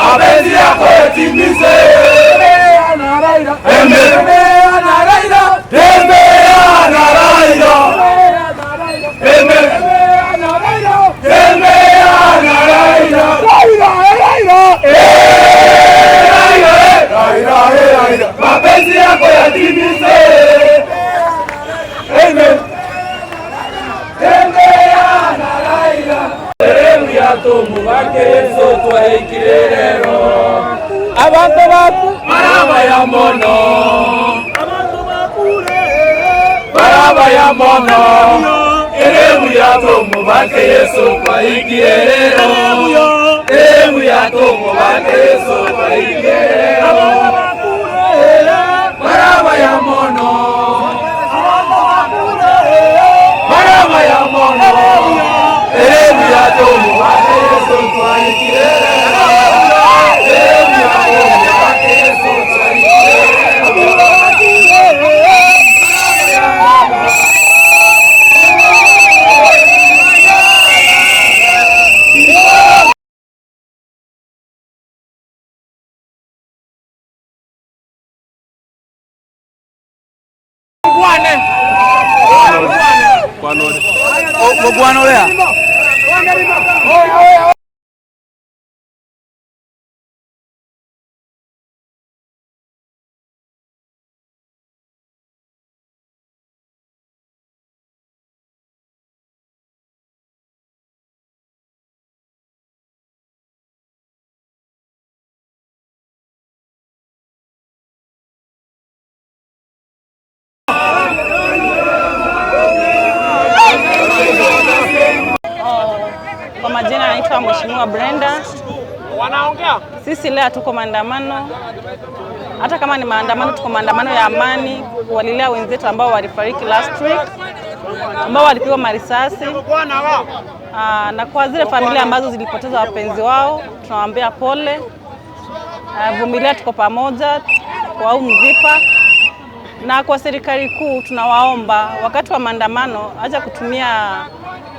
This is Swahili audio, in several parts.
Mapenzi yako yatimize. Tembea na Raila. Tembea na Raila. Tembea na Raila. Tembea na Raila. Tembea na Raila. Raila, Raila. Raila, Raila, Raila. Mapenzi yako yatimize. Amen. Tembea na Raila. Tumubake Yesu twahikire rero. Abantu baku maraba ya mono. Abantu bakure maraba ya mono. Erebu ya tumubake Yesu twahikire rero. Erebu ya tumubake Yesu twahikire rero. Maraba ya mono. Maraba ya mono. Erebu ya tumubake Yesu twahikire rero. Erebu ya tumubake Yesu twahikire rero. Kwa majina naitwa Mheshimiwa Brenda. Sisi leo tuko maandamano, hata kama ni maandamano, tuko maandamano ya amani kuwalilia wenzetu ambao walifariki last week, ambao walipigwa marisasi. Na kwa zile familia ambazo zilipoteza wapenzi wao, tunawaambia pole. Vumilia, tuko pamoja kwa huu mzipa. Na kwa serikali kuu tunawaomba wakati wa maandamano acha kutumia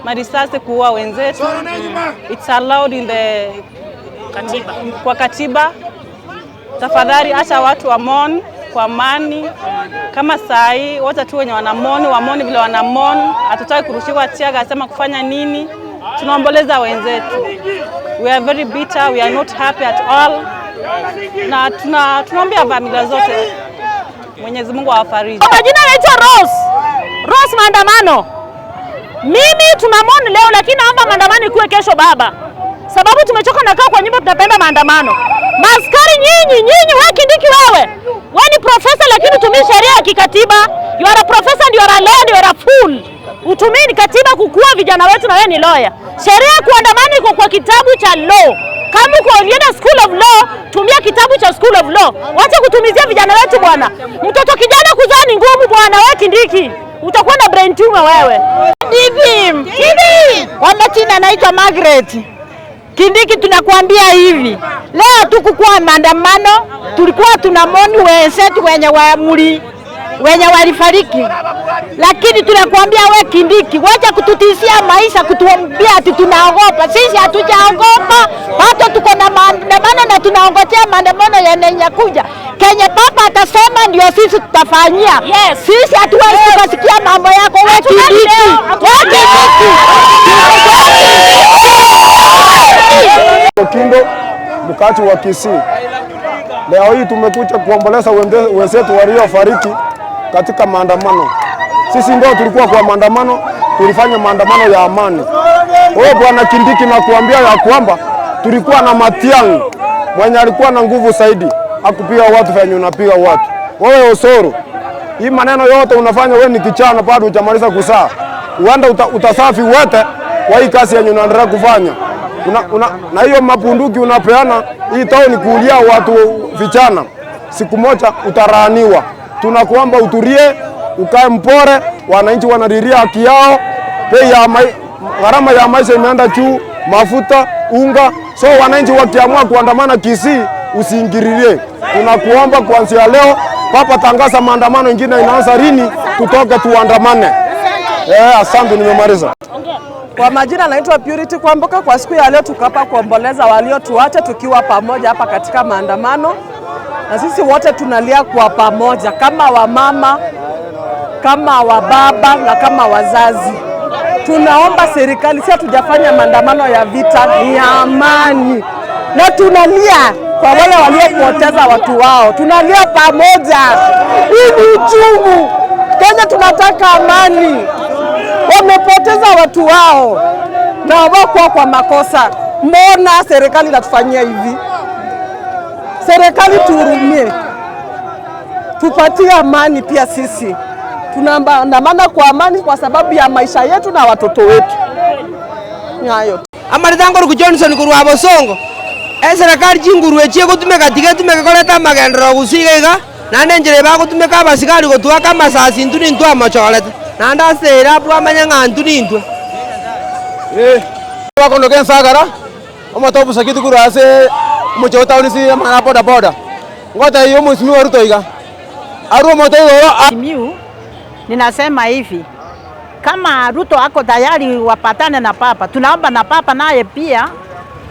marisasi kuua wenzetu. It's allowed in the katiba. Kwa katiba. Tafadhali acha watu wa mourn kwa amani. Kama saa hii wacha tu wenye wana mourn wa mourn vile wana mourn. Hatutaki kurushiwa tear asema kufanya nini. Tunaomboleza wenzetu. We are very bitter, we are not happy at all. Na tunaombea familia zote Mwenyezi Mungu awafariji. Kwa majina naitwa Rose. Rose maandamano. Mimi tunamourn leo lakini naomba maandamano ikuwe kesho baba. Sababu tumechoka na kaa kwa nyumba, tunapenda maandamano. Maskari nyinyi, nyinyi wewe Kindiki wewe. Wewe ni professor lakini utumii sheria ya kikatiba. You are a professor and you are a lawyer and you are a fool. Utumii ni katiba kukua vijana wetu na wewe ni lawyer. Sheria ya kuandamana iko kwa kitabu cha law. Kama uko ulienda school of law, tumia kitabu cha school of law. Wacha kutumizia vijana wetu bwana. Mtoto kijana kuzaa ni ngumu bwana, wewe Kindiki. Utakuwa na brain tumor wewe. Hivi. Hivi. Kwa majina naitwa Margaret. Kindiki, tunakuambia hivi. Leo tukukuwa maandamano, tulikuwa tunamourn wenzetu wenye wa wenye walifariki. Lakini tunakuambia we Kindiki, wacha kututishia maisha, kutuambia ati tunaogopa. Sisi hatujaogopa, bado tuko na maandamano na tunaongojea maandamano yanayokuja. Kenye papa atasema ndio sisi tutafanyia. Sisi hatuwezi tukasikia mambo yako we Kindiki. We Kindiki. Kindo, mkazi wa Kisii. Leo hii tumekuja kuomboleza wenzetu waliofariki katika maandamano. Sisi ndio tulikuwa kwa maandamano, tulifanya maandamano ya amani. Wewe bwana Kindiki, nakuambia ya kwamba tulikuwa na Matiang'i mwenye alikuwa na nguvu zaidi, akupiga watu venye unapiga watu. Wewe Osoro, hii maneno yote unafanya wewe ni kichana, bado hujamaliza kuzaa. Uenda utasafi wote kwa hii kazi yenye unaendelea kufanya. Na hiyo mabunduki unapeana hii town kuulia watu vijana, siku moja utaraaniwa. Tunakuomba uturie, ukae mpore. Wananchi wanalilia haki yao. Bei ya gharama ya maisha imeenda juu, mafuta, unga. So wananchi wakiamua kuandamana Kisii, usiingililie. Tunakuomba kuanzia leo, papa tangaza maandamano ingine inaanza lini, tutoke tuandamane. Asante, nimemaliza. Kwa majina naitwa Purity Kwamboka. Kwa siku ya leo tuko hapa kuomboleza waliotuacha tukiwa pamoja hapa katika maandamano, na sisi wote tunalia kwa pamoja kama wamama, kama wababa na kama wazazi. Tunaomba serikali, si hatujafanya maandamano ya vita, ni ya amani, na tunalia kwa wale waliopoteza watu wao, tunalia pamoja. Hii ni uchungu. Kenya tunataka amani. Wamepoteza watu wao na wako kwa makosa. Mbona serikali inatufanyia hivi? Serikali tuhurumie, tupatie amani pia sisi. Tunaandamana kwa amani kwa sababu ya maisha yetu na watoto wetu. Ni hayo. Amaritango ku Johnson kurwa Bosongo eserikali chingurwe chie gotumeka tiga etumeke koreta amagendero gusiga iga naende enchera bagotumeka abasigari gotuaka amasasi intwe nintwe amachorete naende ase ere abwo amanye ng'a intwe nintwe. Bakondoka ensagara omoto obusakiti korwa ase omochie o town ase amang'ana a boda boda ngotebia omosimi Ruto iga arwe omoto igoro. Simiyu, ninasema hivi, kama Ruto ako tayari wapatane na papa, tunaomba na papa naye pia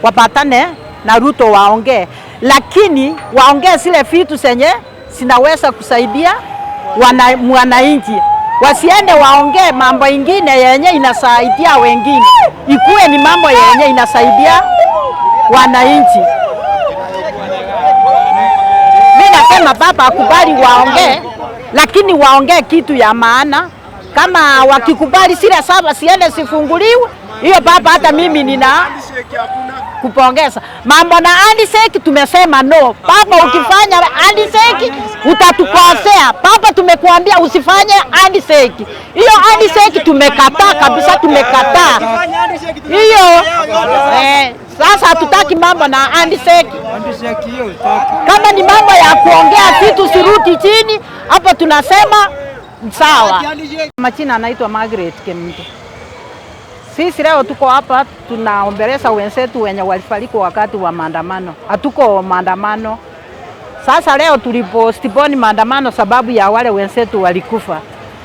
wapatane na Ruto waongee, lakini waongee zile vitu zenye zinaweza kusaidia mwananchi. Wasiende waongee mambo ingine yenye inasaidia wengine, ikuwe ni mambo yenye inasaidia wananchi. Mimi nasema baba akubali waongee, lakini waongee kitu ya maana. Kama wakikubali zile saba siende sifunguliwe, hiyo baba hata mimi nina kupongeza. Mambo na handshake tumesema no. Baba, ukifanya handshake utatukosea. Baba, tumekuambia usifanye handshake. Hiyo handshake tumekataa kabisa, tumekataa hiyo. Sasa hatutaki mambo na handshake. Kama ni mambo ya kuongea vitu siruti chini, hapo tunasema sawa. Majina anaitwa Margaret Kemto. Sisi leo tuko hapa tunaombeleza wenzetu wenye walifariki wakati wa maandamano. Hatuko maandamano. Sasa leo tulipostpone maandamano sababu ya wale wenzetu walikufa.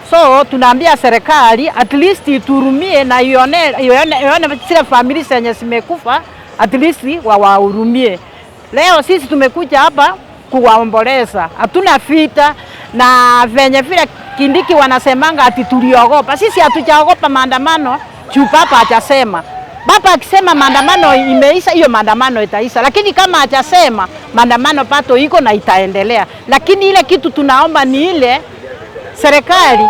So tunaambia serikali at least iturumie na ione zile familia zenye zimekufa, at least wawahurumie. Leo sisi tumekuja hapa kuwaomboleza. Hatuna vita na venye vile Kindiki wanasemanga ati tuliogopa. Sisi hatujaogopa maandamano. Juu baba hajasema. Baba akisema maandamano imeisha, hiyo maandamano itaisha. Lakini kama hajasema, maandamano pato iko na itaendelea. Lakini ile kitu tunaomba ni ile serikali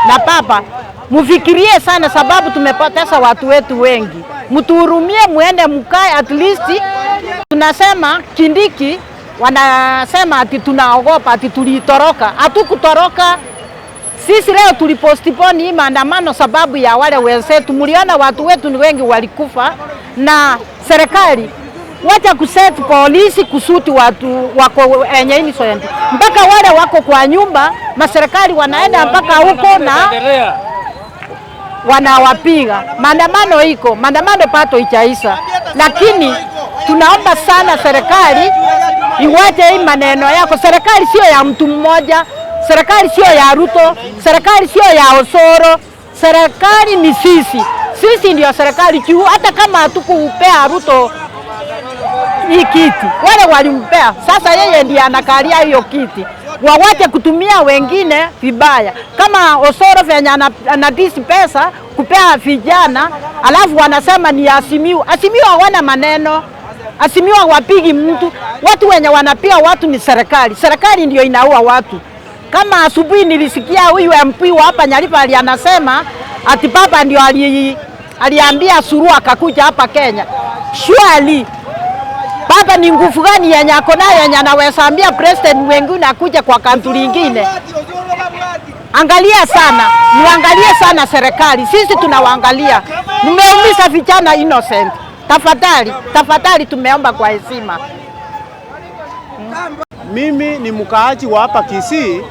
na baba mufikirie sana, sababu tumepoteza watu wetu wengi. Mtuhurumie, muende mkae at least. Tunasema Kindiki wanasema ati tunaogopa, ati tulitoroka. Hatukutoroka. Sisi leo tulipostpone hii maandamano sababu ya wale wenzetu. Mliona watu wetu ni wengi walikufa, na serikali wacha kuset polisi kusuti watu wako enye innocent. Mpaka wale wako kwa nyumba, maserikali wanaenda mpaka huko na wanawapiga. Maandamano iko, maandamano pato ichaisha. Lakini tunaomba sana serikali iwache hii maneno yako. Serikali sio ya mtu mmoja. Serikali sio ya Ruto, serikali sio ya Osoro, serikali ni sisi. Sisi ndio serikali juu hata kama hatukupea Ruto hii kiti, wale walimpea, sasa yeye ndiye anakalia hiyo kiti. Wawache kutumia wengine vibaya. Kama Osoro venye anadisi pesa kupea vijana, alafu wanasema ni Azimio. Azimio hawana maneno. Azimio hawapigi mtu. Watu wenye wanapia watu ni serikali. Serikali ndio inaua watu. Kama asubuhi nilisikia huyu MP wa hapa Nyaribari anasema ati baba ndio aliambia Suluhu akakuja hapa Kenya. Surely baba ni nguvu gani yenye ako nayo yenye anaweza ambia president wengine akuja kwa country nyingine? Angalia sana, muangalie sana serikali. Sisi tunawaangalia. Mmeumiza vijana innocent. Tafadhali, tafadhali tumeomba kwa heshima. Mimi ni mkaaji wa hapa Kisii.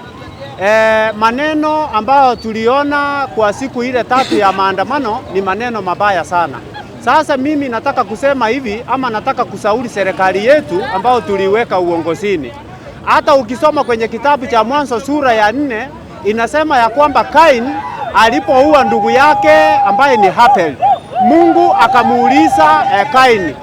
Maneno ambayo tuliona kwa siku ile tatu ya maandamano ni maneno mabaya sana. Sasa mimi nataka kusema hivi, ama nataka kusauri serikali yetu ambayo tuliweka uongozini. Hata ukisoma kwenye kitabu cha Mwanzo sura ya 4 inasema ya kwamba Kain alipoua ndugu yake ambaye ni Habel, Mungu akamuuliza Kaini,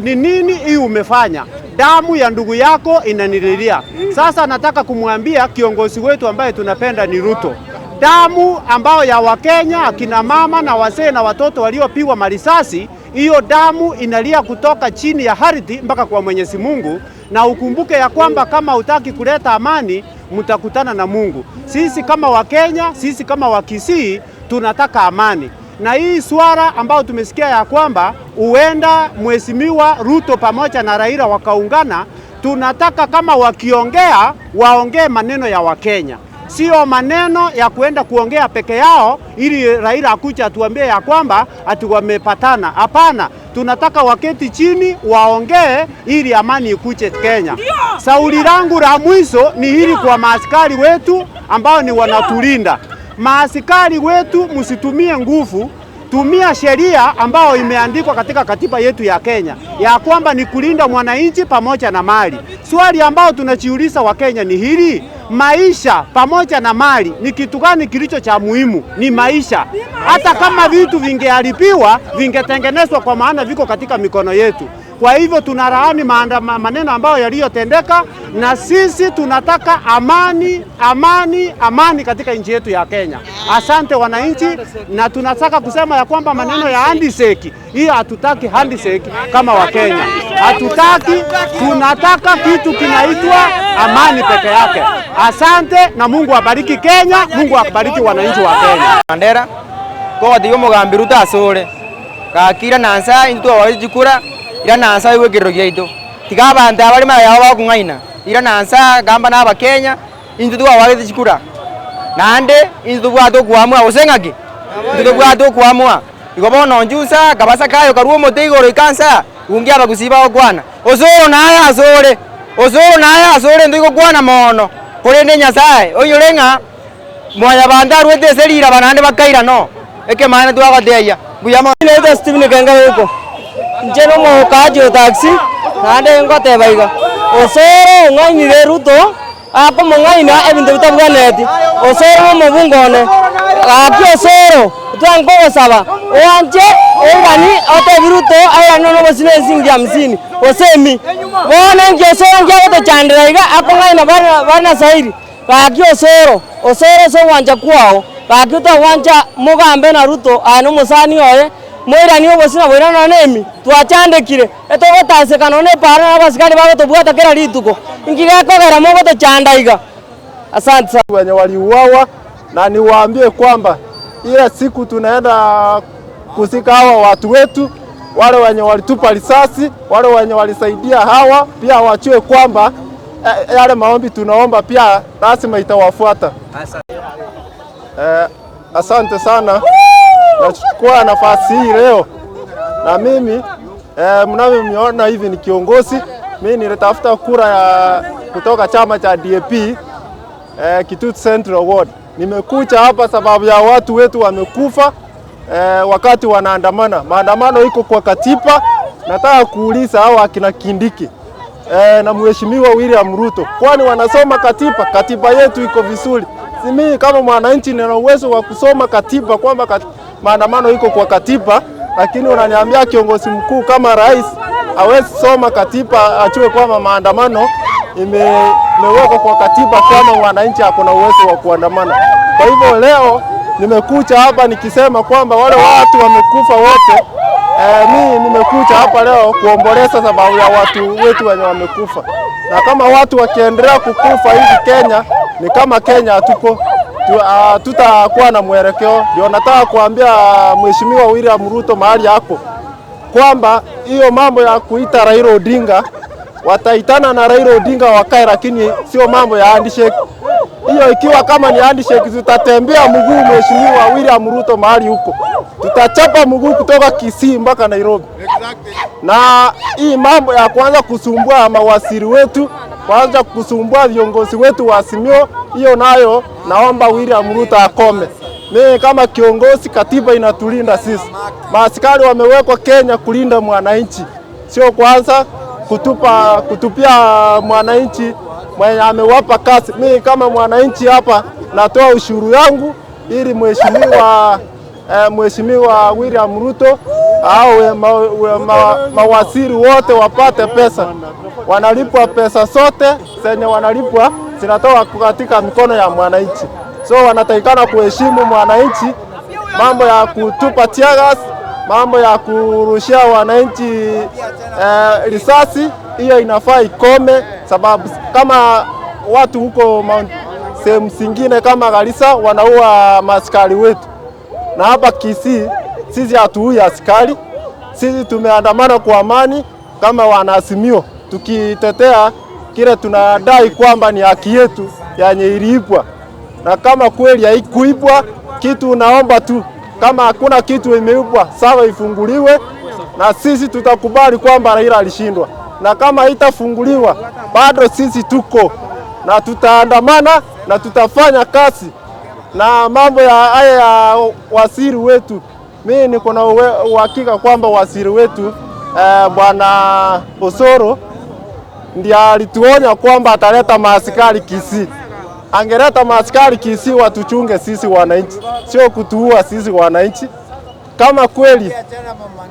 ni nini hii umefanya? Damu ya ndugu yako inanililia. Sasa nataka kumwambia kiongozi wetu ambaye tunapenda ni Ruto, damu ambayo ya Wakenya, akina mama na wazee na watoto waliopigwa marisasi, hiyo damu inalia kutoka chini ya ardhi mpaka kwa Mwenyezi Mungu. Na ukumbuke ya kwamba kama hutaki kuleta amani, mtakutana na Mungu. Sisi kama Wakenya, sisi kama Wakisii tunataka amani. Na hii swala ambayo tumesikia ya kwamba huenda Mheshimiwa Ruto pamoja na Raila wakaungana, tunataka kama wakiongea waongee maneno ya Wakenya, sio maneno ya kuenda kuongea peke yao ili Raila akuja atuambie ya kwamba ati wamepatana. Hapana, tunataka waketi chini waongee ili amani ikuje Kenya. Sauli langu la mwisho ni hili kwa maaskari wetu ambao ni wanatulinda. Maaskari wetu, msitumie nguvu, tumia sheria ambayo imeandikwa katika katiba yetu ya Kenya ya kwamba ni kulinda mwananchi pamoja na mali. Swali ambao tunajiuliza Wakenya ni hili, maisha pamoja na mali ni kitu gani kilicho cha muhimu? Ni maisha. Hata kama vitu vingeharibiwa vingetengenezwa, kwa maana viko katika mikono yetu. Kwa hivyo tunalaani maneno ambayo yaliyotendeka, na sisi tunataka amani, amani, amani katika nchi yetu ya Kenya. Asante wananchi, na tunataka kusema ya kwamba maneno ya handshake hiyo, hatutaki handshake kama Wakenya, hatutaki. Tunataka kitu kinaitwa amani peke yake. Asante, na Mungu abariki Kenya, Mungu abariki wananchi wa Kenya. Mandera ko tigo mugambi Ruto asore gakira nansa intwe wajikura ira nansa iwekero gyaito tiga abantu abari mara yao bakung'aina ira nansa gamba na abakenya intwe twawagete chikura nande intwe tobwate okwamua gose ng'aki intwe tobwate okwamua igo bono njusa kabasa kayo karwa omote igoro ikansa ungi abagusi bagokwana osoro naye asore osoro naye asore ntwe igokwana mono korende Nyasaye oyore ng'a mwanya bantu arwete ase riraba naende bakaira no ekemana twagoteia mbuya mono. Naitwa Steven Kenga huko nche nomokaji o taxi naende ngoteba iga Osoro ong'ainire Ruto akomong'aina ebinto bitabwaneti Osoro omobungone gaki Osoro twangogosaba oanche oirani otebi Ruto airani nono obosina esiringi hamsini osemi bono inki Osoro nkiagotochandera iga akong'aina bana sairi gaki Osoro Osoro ase ogwancha kwao gaki otagwancha mogambe na Ruto aye na omosani oye moirani obosina boirana na emi twachandekire etogotasekana nonye epara na abasikari bagotobwata kera rituko inki gekogera mogotochanda iga. Asante sana. Wenye waliuawa, na niwaambie kwamba ile siku tunaenda kuzika hawa watu wetu, wale wenye walitupa risasi, wale wenye walisaidia hawa, pia wajue kwamba yale maombi tunaomba pia lazima itawafuata. Asante sana. Nachukua nafasi hii leo na mimi mnavyoniona hivi ni kiongozi. Mimi nilitafuta kura ya kutoka chama cha DAP Kitutu Central Ward. Nimekuja hapa sababu ya watu wetu wamekufa wakati wanaandamana. Maandamano iko kwa katiba. Nataka kuuliza hawa akina Kindiki na Mheshimiwa William Ruto, kwani wanasoma katiba? Katiba yetu iko vizuri. Si mimi kama mwananchi nina uwezo wa kusoma katiba kwamba maandamano iko kwa katiba, lakini unaniambia kiongozi mkuu kama rais hawezi soma katiba ajue kwamba maandamano imewekwa kwa katiba kama mwananchi hakuna uwezo wa kuandamana. Kwa hivyo leo nimekuja hapa nikisema kwamba wale watu wamekufa wote. Mimi nimekuja hapa leo kuomboleza sababu ya watu wetu wenye wamekufa. Na kama watu wakiendelea kukufa hivi Kenya, ni kama Kenya hatuko tutakuwa na mwelekeo. Ndio nataka kuambia Mheshimiwa William Ruto mahali yako kwamba hiyo mambo ya kuita Raila Odinga, wataitana na Raila Odinga wakae, lakini sio mambo ya handshake. Hiyo ikiwa kama ni handshake, tutatembea mguu Mheshimiwa William Ruto mahali huko. Tutachapa mguu kutoka Kisii mpaka Nairobi. Na hii mambo ya kuanza kusumbua mawaziri wetu, kuanza kusumbua viongozi wetu wa Azimio, hiyo nayo naomba William Ruto akome. Mimi kama kiongozi, katiba inatulinda sisi. Maaskari wamewekwa Kenya kulinda mwananchi, sio kwanza kutupia mwananchi mwenye amewapa kazi. Mimi kama mwananchi hapa natoa ushuru yangu ili Mheshimiwa Mheshimiwa William Ruto au mawaziri wote wapate pesa. Wanalipwa pesa zote zenye wanalipwa zinatoka katika mikono ya mwananchi, so wanatakikana kuheshimu mwananchi. Mambo ya kutupa tear gas, mambo ya kurushia wananchi risasi, hiyo inafaa ikome, sababu kama watu huko sehemu zingine kama Garissa wanaua maaskari wetu, na hapa Kisii sisi hatuui askari. Sisi tumeandamana kwa amani kama wanaazimio, tukitetea kile tunadai kwamba ni haki yetu yenye iliibwa, na kama kweli haikuibwa kitu, naomba tu kama hakuna kitu imeibwa, sawa, ifunguliwe na sisi tutakubali kwamba Raila alishindwa, na kama haitafunguliwa bado sisi tuko na tutaandamana na tutafanya kazi. Na mambo ya haya ya waziri wetu, mimi niko na uhakika kwamba waziri wetu Bwana Osoro ndiye alituonya kwamba ataleta maaskari Kisii. Angeleta maaskari Kisii watuchunge sisi wananchi, sio kutuua sisi wananchi. Kama kweli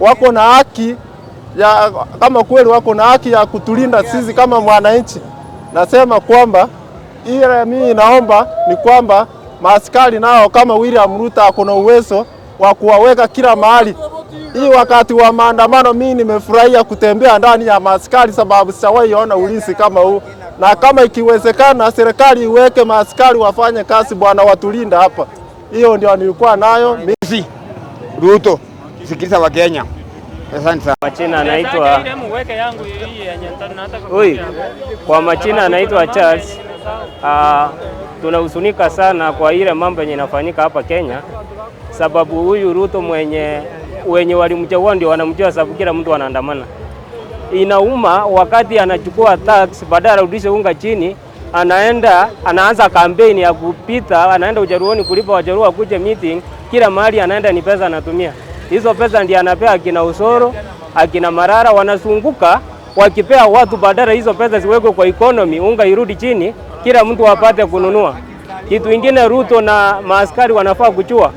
wako na haki ya, kama kweli wako na haki ya kutulinda sisi kama mwananchi, nasema kwamba ile mimi naomba ni kwamba maaskari nao kama William Ruto ako na uwezo wa kuwaweka kila mahali. Hii wakati wa maandamano mimi nimefurahia kutembea ndani ya maaskari, sababu sijawahi ona ulinzi kama huu, na kama ikiwezekana serikali iweke maaskari wafanye kazi bwana, watulinda hapa. Hiyo ndio nilikuwa nayo. Ruto, sikiliza wa Kenya. Asante sana. Majina anaitwa Oi, kwa majina anaitwa Charles. Tunahuzunika sana kwa ile mambo yenye inafanyika hapa Kenya, sababu huyu Ruto mwenye wenye walimchagua ndio wanamjua, sababu kila mtu anaandamana. Inauma wakati anachukua tax badala arudishe unga chini, anaenda anaanza kampeni ya kupita, anaenda Ujaruoni kulipa Wajaruo wakuje meeting, kila mahali anaenda ni pesa anatumia. Hizo pesa ndiye anapea akina Osoro, akina Marara, wanazunguka wakipea watu, badala hizo pesa ziwekwe kwa economy, unga irudi chini, kila mtu apate kununua. Kitu ingine Ruto na maaskari wanafaa kuchua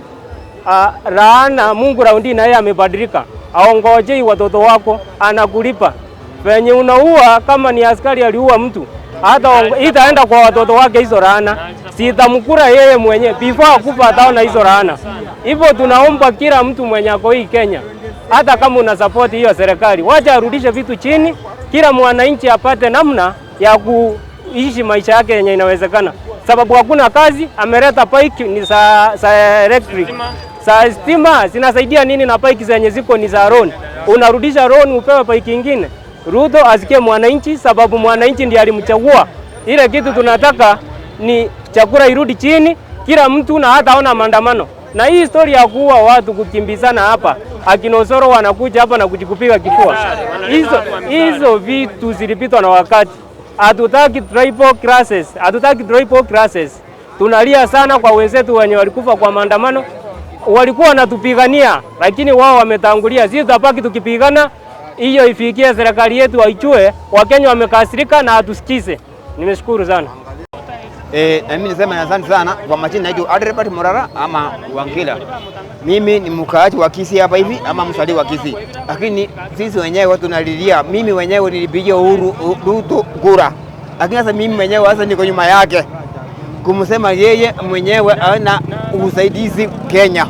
laana Mungu raundi na yeye amebadilika, aongojei watoto wako, anakulipa venye unaua. Kama ni askari aliua mtu, hata itaenda kwa watoto wake hizo laana, sitamkura yeye mwenyewe before akufa, ataona hizo laana. Hivyo tunaomba kila mtu mwenye ako hii Kenya, hata kama una support hiyo serikali, wacha arudishe vitu chini, kila mwananchi apate namna ya kuishi maisha yake yenye inawezekana, sababu hakuna kazi. Ameleta pike ni za electric, za stima zinasaidia nini? Na pike zenye ziko ni za loan, unarudisha loan upewe pike ingine. Ruto asikie mwananchi, sababu mwananchi ndiye alimchagua. Ile kitu tunataka ni chakula irudi chini, kila mtu na hata ona maandamano. Na hii story ya kuua watu kukimbizana hapa, akina Osoro wanakuja hapa na kujikupiga kifua, hizo vitu zilipitwa na wakati. Hatutaki tribal clashes, hatutaki tribal clashes. Tunalia sana kwa wenzetu wenye walikufa kwa maandamano, walikuwa wanatupigania, lakini wao wametangulia. Sisi tutabaki tukipigana, hiyo ifikie serikali yetu waichue. Wakenya wamekasirika na hatusikize. Nimeshukuru sana. Na mimi nisema asante sana kwa majina, naitwa Adrebert Morara ama Wangila. Mimi ni mkaaji wa Kisii hapa hivi ama msali wa Kisii. Lakini sisi wenyewe tunalilia, mimi mwenyewe nilipigia Uhuru Ruto kura. Lakini sasa mimi mwenyewe sasa niko nyuma yake kumsema yeye mwenyewe ana usaidizi Kenya.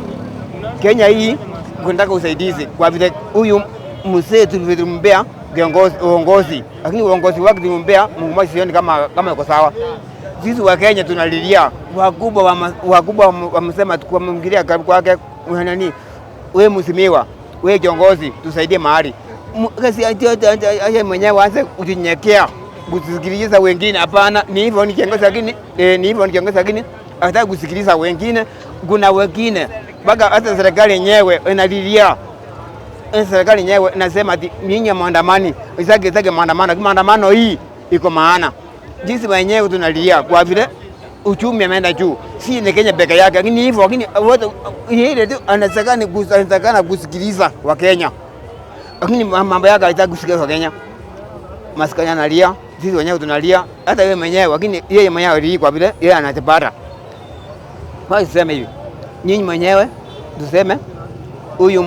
Kenya hii kunataka usaidizi kwa vile huyu mzee tulimbea kiongozi uongozi, lakini uongozi wake tulimbea Mungu sioni kama yuko sawa. Sisi wa Kenya tunalilia wakubwa wamesema kumwingilia kwake nani, wewe msimiwa, wewe kiongozi, tusaidie mahali kasi aje mwenyewe aanze kujinyenyekea kusikiliza wengine. Hapana, ni hivyo ni kiongozi, lakini ni hivyo ni kiongozi, lakini hataki kusikiliza wengine. Kuna wengine mpaka hata serikali yenyewe inalilia, serikali yenyewe inasema ati nyinyi maandamani, isake maandamano, maandamano hii iko maana. Jinsi wenyewe tunalia kwa vile uchumi ameenda juu, si ni Kenya peke yake, lakini hivyo, lakini wote ile tu anatakana kusikiliza wa Kenya, lakini mambo yake haitaki kusikiliza wa Kenya. Maskani analia, sisi wenyewe tunalia, hata yeye mwenyewe, lakini yeye mwenyewe alii kwa vile yeye anatipata. Basi sema hivi, nyinyi mwenyewe Tuseme huyu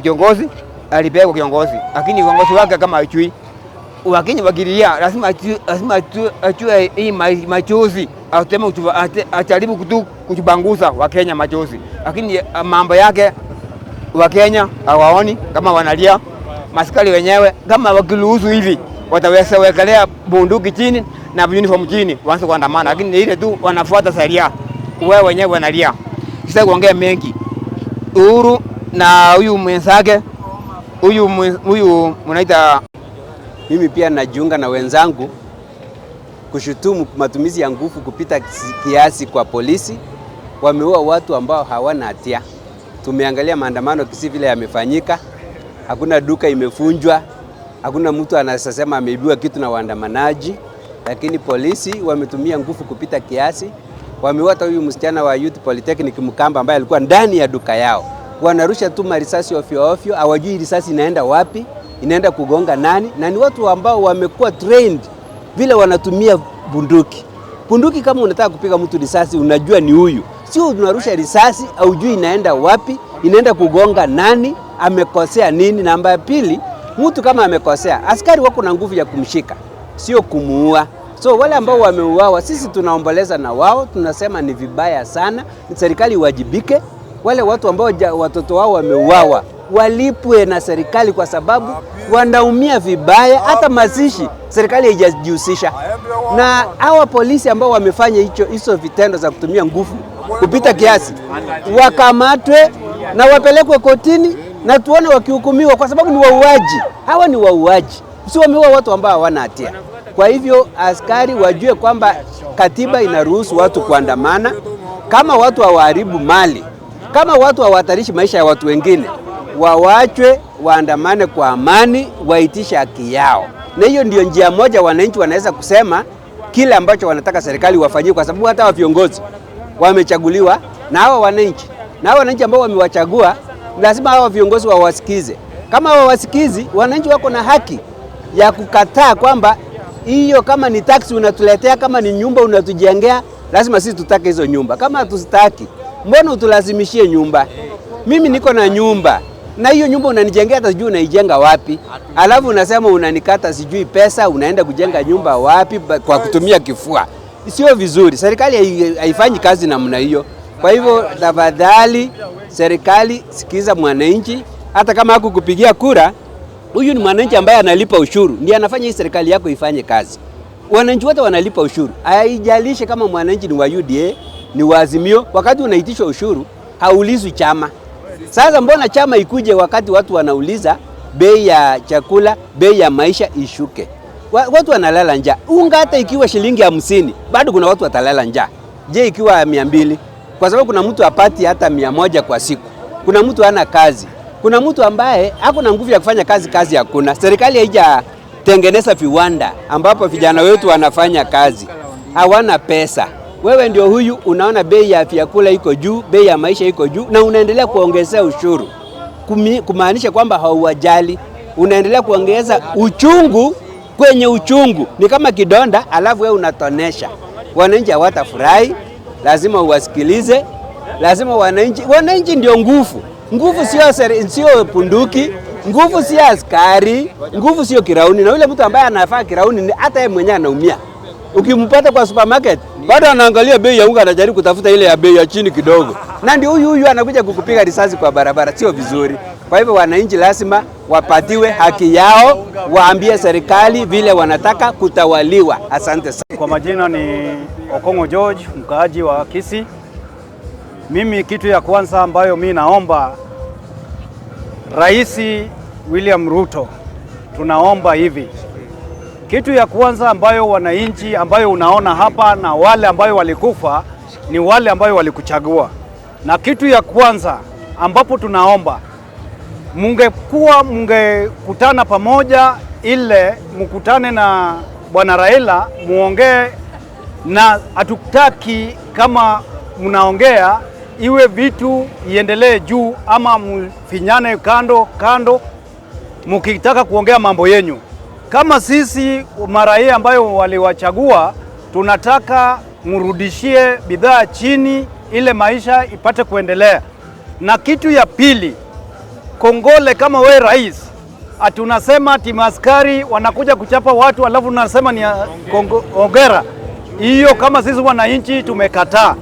kiongozi alipewa kiongozi, lakini uongozi wake kama hajui. Wakenya wakilia lazima achue hii machozi, ajaribu kutupanguza Wakenya machozi, lakini mambo yake Wakenya hawaoni kama wanalia. Maskari wenyewe kama wakiruhusu hivi wataweza wekelea bunduki chini na uniform chini waanze kuandamana, lakini ile tu wanafuata sheria, wewe wenyewe wanalia. Sasa kuongea mengi, Uhuru na huyu mwenzake huyu mnaita. Mimi pia najiunga na wenzangu kushutumu matumizi ya nguvu kupita kiasi kwa polisi. Wameua watu ambao hawana hatia. Tumeangalia maandamano Kisii vile yamefanyika, hakuna duka imefunjwa, hakuna mtu anasema ameibiwa kitu na waandamanaji, lakini polisi wametumia nguvu kupita kiasi. Wameua hata huyu msichana wa Youth Polytechnic Mkamba ambaye alikuwa ndani ya duka yao. Wanarusha tu marisasi ovyo ovyo, hawajui risasi inaenda wapi, inaenda kugonga nani, na ni watu ambao wamekuwa trained vile wanatumia bunduki. Bunduki kama unataka kupiga mtu risasi unajua ni huyu, sio unarusha risasi haujui inaenda wapi, inaenda kugonga nani, amekosea nini. Namba ya pili, mtu kama amekosea, askari wako na nguvu ya kumshika, sio kumuua. So wale ambao wameuawa, sisi tunaomboleza na wao, tunasema ni vibaya sana, serikali iwajibike. Wale watu ambao watoto wao wameuawa walipwe na serikali, kwa sababu wanaumia vibaya. Hata mazishi serikali haijajihusisha. Na hawa polisi ambao wamefanya hizo vitendo za kutumia nguvu kupita kiasi wakamatwe na wapelekwe kotini na tuone wakihukumiwa, kwa sababu ni wauaji. Hawa ni wauaji, si wameua watu ambao hawana hatia. Kwa hivyo askari wajue kwamba katiba inaruhusu watu kuandamana, kama watu hawaharibu mali, kama watu hawahatarishi maisha ya watu wengine, wawachwe waandamane kwa amani, waitishe haki yao. Na hiyo ndio njia moja wananchi wanaweza kusema kile ambacho wanataka serikali wafanyie, kwa sababu hata wa viongozi wamechaguliwa na hawa wananchi, na hawa wananchi ambao wamewachagua lazima hawa viongozi wawasikize. Kama hawawasikizi, wananchi wako na haki ya kukataa kwamba hiyo kama ni taxi unatuletea, kama ni nyumba unatujengea, lazima sisi tutake hizo nyumba. Kama hatuzitaki, mbona utulazimishie nyumba? Mimi niko na nyumba, na hiyo nyumba unanijengea hata sijui unaijenga wapi, alafu unasema unanikata sijui pesa, unaenda kujenga nyumba wapi kwa kutumia kifua. Sio vizuri, serikali haifanyi kazi namna hiyo. Kwa hivyo tafadhali serikali, sikiza mwananchi. Hata kama hakukupigia kura, huyu ni mwananchi ambaye analipa ushuru, ndiye anafanya hii serikali yako ifanye kazi. Wananchi wote wanalipa ushuru, haijalishi kama mwananchi ni wa UDA, ni wa Azimio. Wakati unaitishwa ushuru haulizwi chama. Sasa mbona chama ikuje wakati watu wanauliza bei ya chakula, bei ya maisha ishuke? Watu wanalala njaa. Unga hata ikiwa shilingi 50, bado kuna watu watalala njaa. Je, ikiwa 200? Kwa sababu kuna mtu apati hata 100 kwa siku. Kuna mtu hana kazi. Kuna mtu ambaye hakuna nguvu ya kufanya kazi, kazi hakuna. Serikali haijatengeneza viwanda ambapo vijana wetu wanafanya kazi. Hawana pesa. Wewe ndio huyu unaona bei ya vyakula iko juu, bei ya maisha iko juu, na unaendelea kuongezea ushuru. Kumaanisha kwamba hauwajali. Unaendelea kuongeza uchungu kwenye uchungu. Ni kama kidonda alafu wewe unatonesha. Wananchi hawatafurahi. Lazima uwasikilize. Lazima wananchi ndio nguvu. Nguvu sio punduki, nguvu sio askari, nguvu sio kirauni. Na yule mtu ambaye anafaa kirauni hata yeye mwenyewe anaumia. Ukimpata kwa supermarket bado anaangalia bei ya unga, anajaribu kutafuta ile ya bei ya chini kidogo, na ndio huyu anakuja kukupiga risasi kwa barabara. Sio vizuri. Kwa hivyo wananchi lazima wapatiwe haki yao, waambie serikali vile wanataka kutawaliwa. Asante sana. Kwa majina ni Okongo George, mkaaji wa Kisii. Mimi kitu ya kwanza ambayo mimi naomba Rais William Ruto, tunaomba hivi. Kitu ya kwanza ambayo wananchi ambayo unaona hapa na wale ambayo walikufa ni wale ambayo walikuchagua. Na kitu ya kwanza ambapo tunaomba mungekutana pamoja, ile mkutane na Bwana Raila muongee, na hatutaki kama mnaongea iwe vitu iendelee juu ama mfinyane kando kando mkitaka kuongea mambo yenyu. Kama sisi maraia ambayo waliwachagua tunataka mrudishie bidhaa chini ile maisha ipate kuendelea. Na kitu ya pili, Kongole kama we rais, ati unasema ati maaskari wanakuja kuchapa watu alafu unasema ni hongera. Hiyo kama sisi wananchi tumekataa.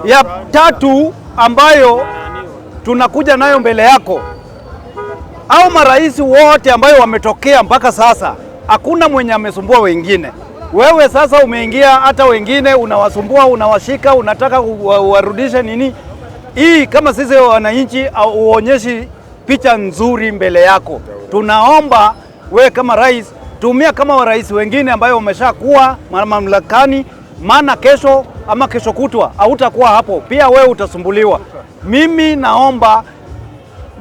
Ya tatu ambayo tunakuja nayo mbele yako, au marais wote ambayo wametokea mpaka sasa, hakuna mwenye amesumbua wengine. Wewe sasa umeingia, hata wengine unawasumbua, unawashika, unataka warudishe nini? Hii kama sisi wananchi uonyeshi picha nzuri mbele yako. Tunaomba we kama rais, tumia kama rais wengine ambayo wameshakuwa mamlakani, maana kesho ama kesho kutwa hautakuwa hapo, pia wewe utasumbuliwa. Mimi naomba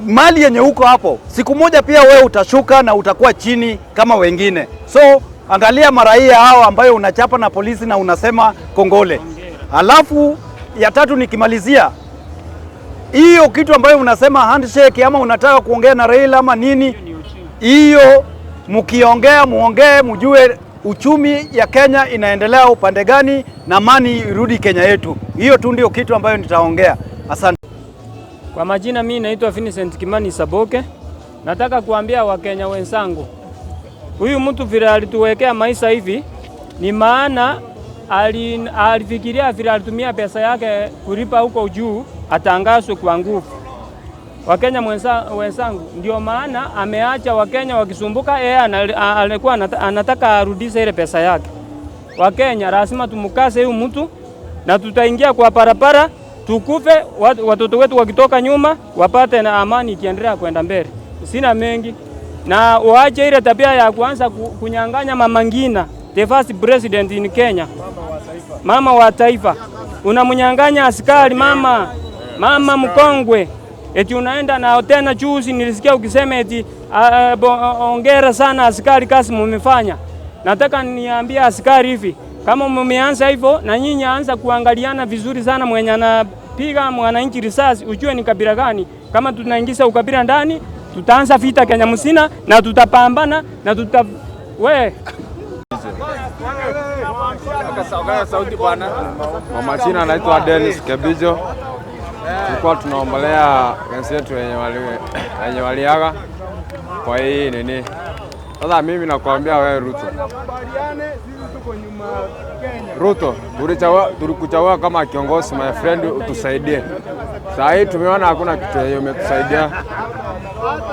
mali yenye uko hapo, siku moja pia wewe utashuka na utakuwa chini kama wengine. So angalia maraia hao ambayo unachapa na polisi na unasema kongole. Alafu ya tatu nikimalizia, hiyo kitu ambayo unasema handshake ama unataka kuongea na Raila ama nini, hiyo mkiongea muongee, mjue uchumi ya Kenya inaendelea upande gani na amani irudi Kenya yetu. Hiyo tu ndio kitu ambayo nitaongea. Asante. Kwa majina mimi naitwa Vincent Kimani Saboke. Nataka kuambia Wakenya wenzangu, huyu mtu vile alituwekea maisha hivi ni maana alifikiria vile alitumia pesa yake kulipa huko juu atangazwe kwa nguvu. Wakenya wenzangu, ndio maana ameacha Wakenya wakisumbuka. Yeye alikuwa anataka arudishe ile pesa yake. Wakenya lazima tumkase huyu mtu na tutaingia kwa parapara tukufe, watoto wetu wakitoka nyuma wapate na amani ikiendelea kwenda mbele. Sina mengi. Na waache ile tabia ya kuanza kunyang'anya Mama Ngina, the first president in Kenya, mama wa taifa. Unamnyang'anya askari mama, mama mkongwe. Eti unaenda na tena juzi nilisikia ukisema eti ongera sana askari, kazi mmefanya. Nataka niambie askari hivi, kama mmeanza hivyo na nyinyi anza kuangaliana vizuri sana, mwenye anapiga mwananchi risasi ujue ni kabila gani. Kama tunaingiza ukabila ndani, tutaanza vita Kenya msina na tutapambana na tuta we Kwa majina anaitwa Dennis Kebijo. Tulikuwa tunaombolea wenzetu wenye waliaga kwa hii nini. Sasa mimi nakwambia wewe Ruto, Ruto, tulikuchagua kama kiongozi my friend, utusaidie. Saa hii tumeona hakuna kitu yenye umetusaidia.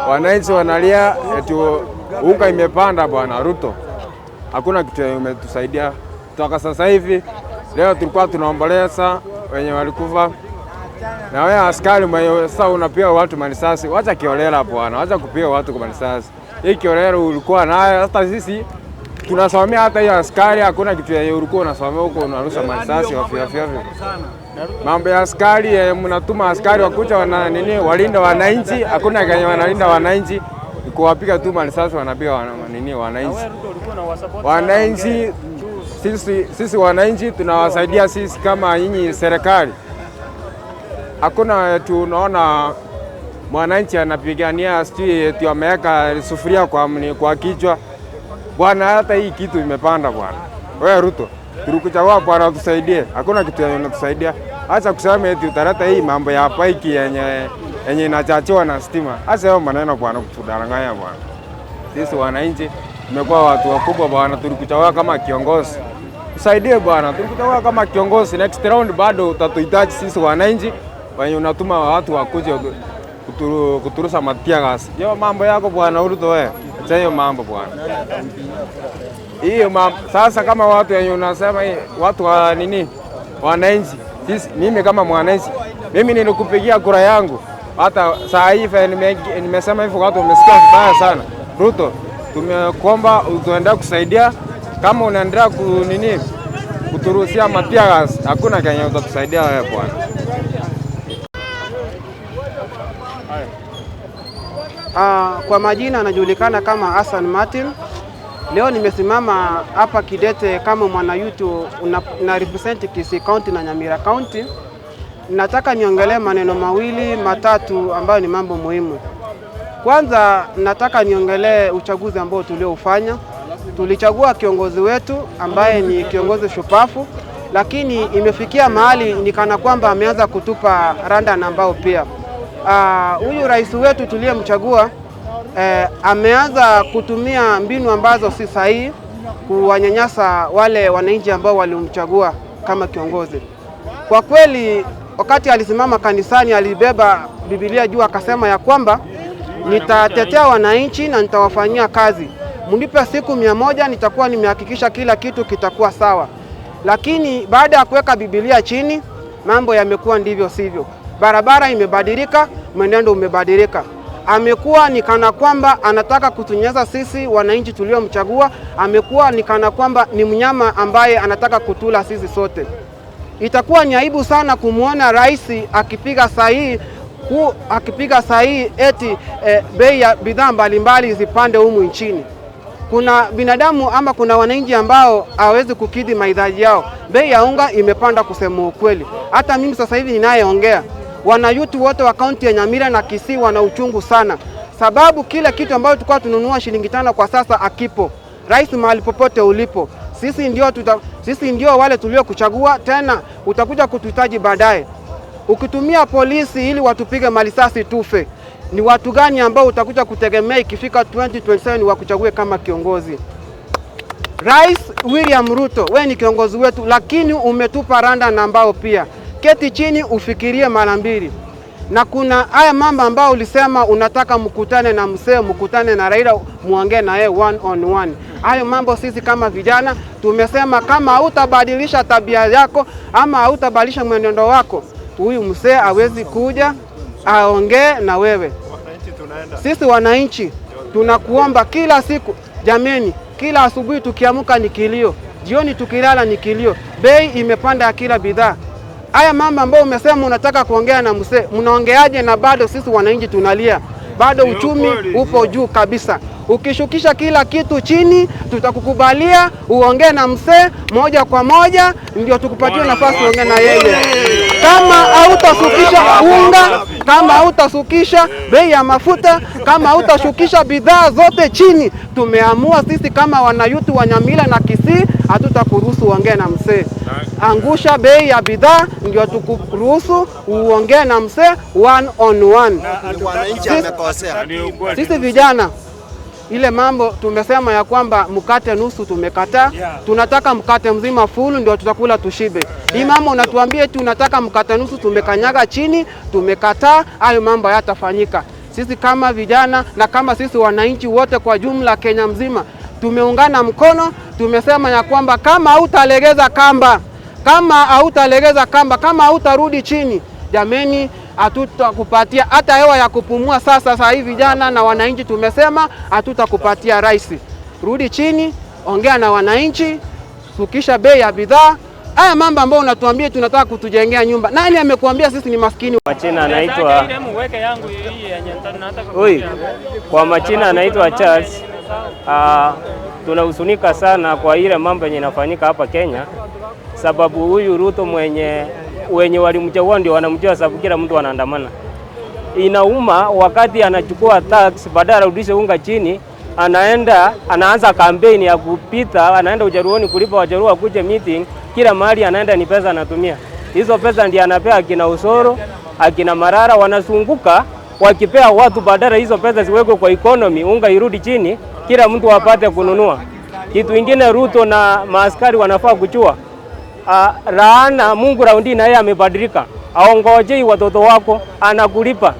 Wananchi wanalia eti unga imepanda bwana Ruto. Hakuna kitu yenye umetusaidia. Toka sasa hivi leo tulikuwa tunaomboleza wenye walikufa. Na wewe askari mwenye sasa unapiga watu marisasi, wacha kiolela bwana, wacha kupiga watu kwa marisasi. Hii kiolela ulikuwa nayo, hata sisi tunasomea hata hiyo askari hakuna kitu yenye ulikuwa unasomea huko unarusha marisasi ovyo ovyo. Mambo ya askari, mnatuma askari wakuja wana nini walinda wananchi, hakuna kenye wanalinda wananchi, kuwapiga tu marisasi wanapiga nini wananchi. Wananchi sisi wananchi tunawasaidia sisi kama nyinyi serikali. Hakuna tunaona mwananchi anapigania sijui eti ameweka sufuria kwa kichwa. Bwana, hata hii kitu imepanda bwana. Wewe Ruto, tulikuchagua bwana utusaidie. Hakuna kitu yenye unatusaidia. Acha kusema eti utaleta hii mambo ya paiki yenye inachachiwa na stima. Acha hayo maneno bwana, kutudanganya bwana. Sisi wananchi tumekuwa watu wakubwa bwana, tulikuchagua kama kiongozi. Tusaidie bwana, tulikuchagua kama kiongozi. Next round bado utatuhitaji sisi wananchi wenye unatuma watu wakuje kuturusa matia gas. Yo mambo yako bwana Ruto wewe. Acha hiyo mambo bwana. Hiyo mambo sasa kama watu wenye unasema watu wa nini? Wananchi. Sisi mimi kama mwananchi, mimi nilikupigia kura yangu. Hata saa hii nimesema hivyo watu wamesikia vibaya sana. Ruto, tumekuomba utuendelee kusaidia. Kama unaendelea nini kuturuhusia matia gas, hakuna kenye utatusaidia wewe bwana. Kwa majina anajulikana kama Hassan Martin. Leo nimesimama hapa kidete kama mwana youth na represent Kisii County na Nyamira County. Nataka niongelee maneno mawili matatu ambayo ni mambo muhimu. Kwanza nataka niongelee uchaguzi ambao tulioufanya. Tulichagua kiongozi wetu ambaye ni kiongozi shupafu, lakini imefikia mahali ni kana kwamba ameanza kutupa randa na ambao pia. Huyu rais wetu tuliyemchagua ameanza kutumia mbinu ambazo si sahihi kuwanyanyasa wale wananchi ambao walimchagua kama kiongozi. Kwa kweli, wakati alisimama kanisani alibeba Biblia juu akasema ya kwamba nitatetea wananchi na nitawafanyia kazi, mnipe siku 100 nitakuwa nimehakikisha kila kitu kitakuwa sawa. Lakini baada ya kuweka Biblia chini, mambo yamekuwa ndivyo sivyo. Barabara imebadilika, mwenendo umebadilika. Amekuwa ni kana kwamba anataka kutunyeza sisi wananchi tuliomchagua. Amekuwa ni kana kwamba ni mnyama ambaye anataka kutula sisi sote. Itakuwa ni aibu sana kumwona rais akipiga sahihi eti bei ya bidhaa mbalimbali zipande humu nchini. Kuna binadamu ama kuna wananchi ambao hawawezi kukidhi mahitaji yao. Bei ya unga imepanda kusema ukweli. Hata mimi sasa hivi ninayeongea, wanayutu wote wa kaunti ya Nyamira na Kisii wana uchungu sana, sababu kila kitu ambacho tulikuwa tununua shilingi 5 kwa sasa akipo. Rais, mahali popote ulipo, sisi ndio wale tuliokuchagua, tena utakuja kutuhitaji baadaye. Ukitumia polisi ili watupige malisasi tufe, ni watu gani ambao utakuja kutegemea ikifika 2027 wakuchague kama kiongozi? Rais William Ruto, we ni kiongozi wetu, lakini umetupa randa na ambao pia. Keti chini ufikirie mara mbili. Na kuna haya mambo ambao ulisema unataka mkutane na mzee, mkutane na Raila, muongee na yeye one on one. Hayo mambo sisi kama vijana tumesema kama hautabadilisha tabia yako ama hautabadilisha mwenendo wako, huyu mzee hawezi kuja aongee na wewe. Sisi wananchi tunakuomba kila siku, jameni, kila asubuhi tukiamka ni kilio, jioni tukilala ni kilio. Bei imepanda ya kila bidhaa. Haya mambo ambayo umesema unataka kuongea na mzee, mnaongeaje na bado sisi wananchi tunalia? Bado uchumi upo juu kabisa. Ukishukisha kila kitu chini, tutakukubalia uongee na mzee moja kwa moja, ndio tukupatie nafasi uongee na yeye. Kama hautashukisha unga, kama hautashukisha bei ya mafuta, kama hautashukisha bidhaa zote chini, tumeamua sisi kama wanayutu wa Nyamira na Kisii hatutakuruhusu uongee na mzee. Angusha bei ya bidhaa ndio tukuruhusu uongee na mzee one on one. Sisi vijana, ile mambo tumesema ya kwamba mkate nusu tumekataa. Tunataka mkate mzima full ndio tutakula tushibe. Hii mambo unatuambia eti unataka mkate nusu, tumekanyaga chini, tumekataa. Hayo mambo hayatafanyika. Sisi kama vijana na kama sisi wananchi wote kwa jumla Kenya mzima tumeungana mkono, tumesema ya kwamba kama hautalegeza kamba, kama hautalegeza kamba, kama hautarudi chini, jameni, hatutakupatia hata hewa ya kupumua. Sasa hivi vijana na wananchi tumesema hatutakupatia rais. Rudi chini, ongea na wananchi, shukisha bei ya bidhaa. Haya mambo ambayo unatuambia tunataka kutujengea nyumba, nani amekuambia sisi ni maskini? Machina anaitwa Kwa machina anaitwa Charles. Tunahuzunika sana kwa ile mambo yenye inafanyika hapa Kenya, sababu huyu Ruto wenye walimchagua ndio wanamjua, sababu kila mtu anaandamana. Inauma wakati anachukua tax badala arudishe unga chini, anaenda anaanza kampeni ya kupita, anaenda Ujaruoni kulipa Wajaruo wakuje meeting, kila mahali anaenda ni pesa anatumia. Hizo pesa ndiye anapea akina Osoro, akina Marara, wanazunguka wakipea watu, badala hizo pesa ziwekwe kwa economy, unga irudi chini, kila mtu apate kununua. Kitu ingine Ruto na maaskari wanafaa kuchua. Laana Mungu raundi na yeye amebadilika. Aongojei watoto wako, anakulipa.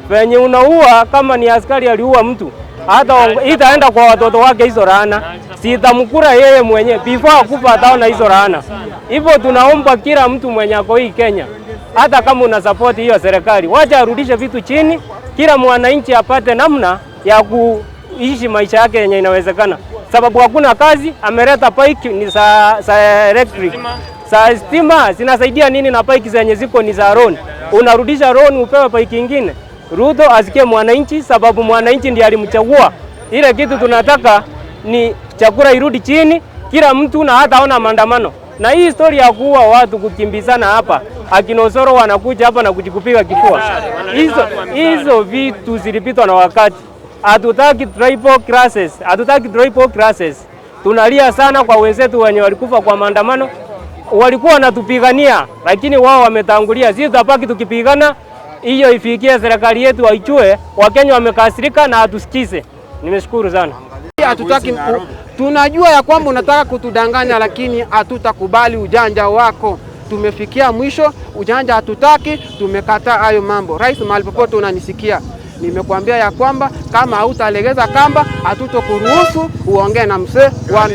Venye unaua kama ni askari aliua mtu, hata itaenda kwa watoto wake hizo laana. Sitamkura yeye mwenyewe before akufa ataona hizo laana. Hivyo tunaomba kila mtu mwenye ako hii Kenya, hata kama una support hiyo serikali, wacha arudishe vitu chini, kila mwananchi apate namna ya kuishi maisha yake yenye inawezekana. Sababu hakuna kazi, ameleta pike ni za electric, za stima zinasaidia nini na pike zenye ziko ni za loan? Unarudisha loan upewe pike nyingine. Ruto asikie mwananchi, sababu mwananchi ndiye alimchagua. Ile kitu tunataka ni chakula irudi chini, kila mtu na hata ona maandamano. Na hii story ya kuua watu kukimbizana hapa, akina Osoro wanakuja hapa na kujikupiga kifua. Hizo vitu zilipitwa na wakati. Hatutaki tribal classes, hatutaki tribal classes. Tunalia sana kwa wenzetu wenye walikufa kwa maandamano. Walikuwa wanatupigania, lakini wao wametangulia. Sisi tutabaki tukipigana. Hiyo ifikie serikali yetu waijue, Wakenya wamekasirika na hatusikize. Nimeshukuru sana. Hatutaki, tunajua ya kwamba unataka kutudanganya, lakini hatutakubali ujanja wako. Tumefikia mwisho, ujanja hatutaki, tumekataa hayo mambo. Rais, mahali popote unanisikia, nimekuambia ya kwamba kama hautalegeza kamba, hatutokuruhusu uongee na mzee wa